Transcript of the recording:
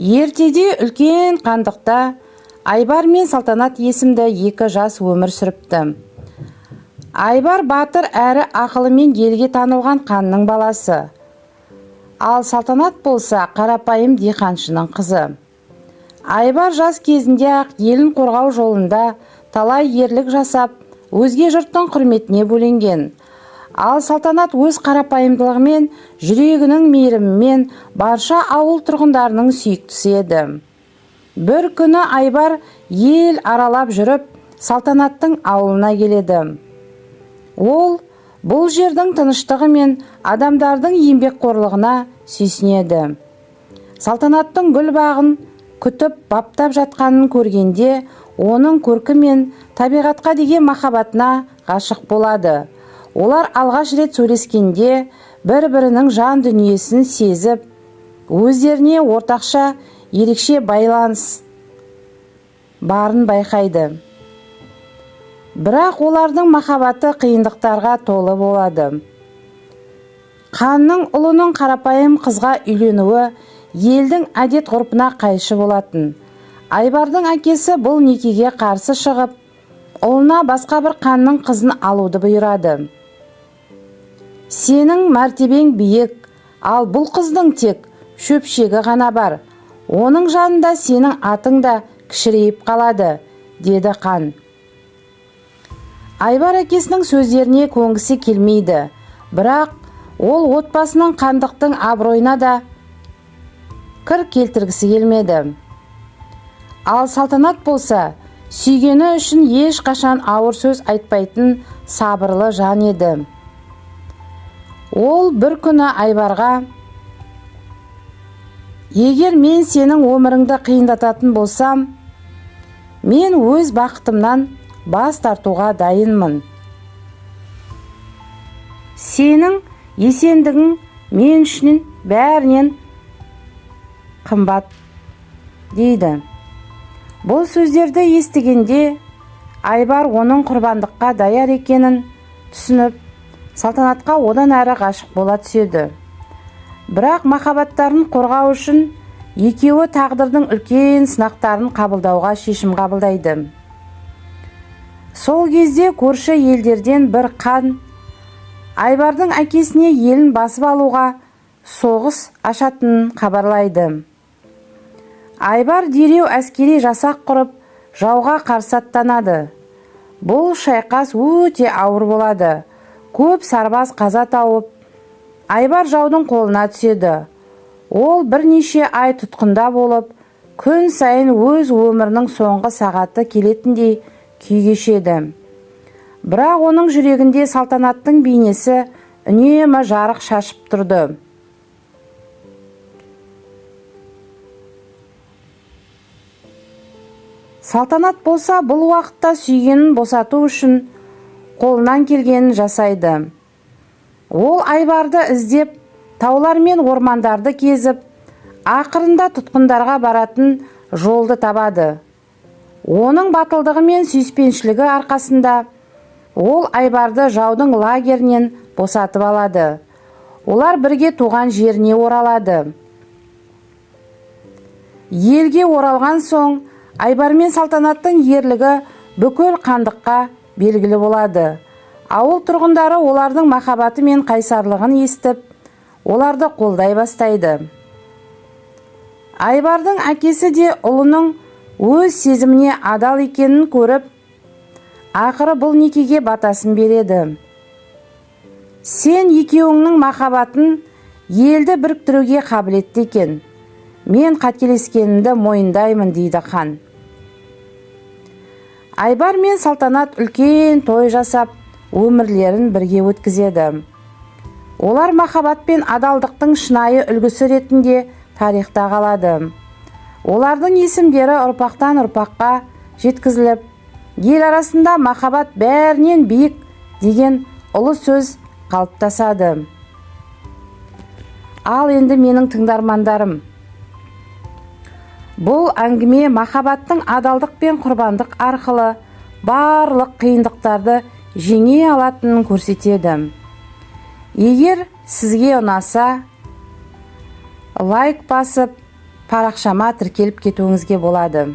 Ертеде үлкен хандықта Айбар мен Салтанат есімді екі жас өмір сүріпті. Айбар батыр әрі ақылымен елге танылған ханның баласы. Ал Салтанат болса қарапайым диқаншының қызы. Айбар жас кезінде-ақ елін қорғау жолында талай ерлік жасап, өзге жұрттың құрметіне бөленген. Ал Салтанат өз қарапайымдылығымен, жүрегінің мейірімімен барша ауыл тұрғындарының сүйіктісі еді. Бір күні Айбар ел аралап жүріп, Салтанаттың ауылына келеді. Ол бұл жердің тыныштығы мен адамдардың еңбекқорлығына сүйсінеді. Салтанаттың гүл бағын күтіп баптап жатқанын көргенде, оның көркі мен табиғатқа деген махаббатына ғашық болады. Олар алғаш рет сөйлескенде бір-бірінің жан дүниесін сезіп, өздеріне ортақша ерекше байланыс барын байқайды. Бірақ олардың махаббаты қиындықтарға толы болады. Ханның ұлының қарапайым қызға үйленуі елдің әдет-ғұрпына қайшы болатын. Айбардың әкесі бұл некеге қарсы шығып, ұлына басқа бір ханның қызын алуды бұйырады. Сенің мәртебең биік, ал бұл қыздың тек шөпшегі ғана бар. Оның жанында сенің атың да кішірейіп қалады, деді хан. Айбар әкесінің сөздеріне көнгісі келмейді, бірақ ол отбасының, хандықтың абыройына да кір келтіргісі келмеді. Ал Салтанат болса, сүйгені үшін ешқашан ауыр сөз айтпайтын сабырлы жан еді. Ол бір күні Айбарға: «Егер мен сенің өміріңді қиындататын болсам, мен өз бақытымнан бас тартуға дайынмын. Сенің есендігің мен үшін бәрінен қымбат», – дейді. Бұл сөздерді естігенде Айбар оның құрбандыққа даяр екенін түсініп, Салтанатқа одан әрі ғашық бола түседі. Бірақ махаббаттарын қорғау үшін екеуі тағдырдың үлкен сынақтарын қабылдауға шешім қабылдайды. Сол кезде көрші елдерден бір хан Айбардың әкесіне елін басып алуға соғыс ашатынын хабарлайды. Айбар дереу әскери жасақ құрып, жауға қарсы аттанады. Бұл шайқас өте ауыр болады. Көп сарбаз қаза тауып, Айбар жаудың қолына түседі. Ол бірнеше ай тұтқында болып, күн сайын өз өмірінің соңғы сағаты келетіндей күй кешеді. Бірақ оның жүрегінде Салтанаттың бейнесі үнемі жарық шашып тұрды. Салтанат болса бұл уақытта сүйгенін босату үшін қолынан келгенін жасайды. Ол Айбарды іздеп, таулар мен ормандарды кезіп, ақырында тұтқындарға баратын жолды табады. Оның батылдығы мен сүйіспеншілігі арқасында ол Айбарды жаудың лагерінен босатып алады. Олар бірге туған жеріне оралады. Елге оралған соң Айбар мен Салтанаттың ерлігі бүкіл хандыққа белгілі болады. Ауыл тұрғындары олардың махаббаты мен қайсарлығын естіп, оларды қолдай бастайды. Айбардың әкесі де ұлының өз сезіміне адал екенін көріп, ақыры бұл некеге батасын береді. «Сен екеуіңнің махаббатын елді біріктіруге қабілетті екен. Мен қателескенімді мойындаймын», – дейді хан. Айбар мен Салтанат үлкен той жасап, өмірлерін бірге өткізеді. Олар махаббат пен адалдықтың шынайы үлгісі ретінде тарихта қалады. Олардың есімдері ұрпақтан ұрпаққа жеткізіліп, ел арасында «махаббат бәрінен биік» деген ұлы сөз қалыптасады. Ал енді, менің тыңдармандарым, бұл әңгіме махаббаттың адалдық пен құрбандық арқылы барлық қиындықтарды жеңе алатынын көрсетеді. Егер сізге ұнаса, лайк басып, Парақшама тіркеліп кетуіңізге болады.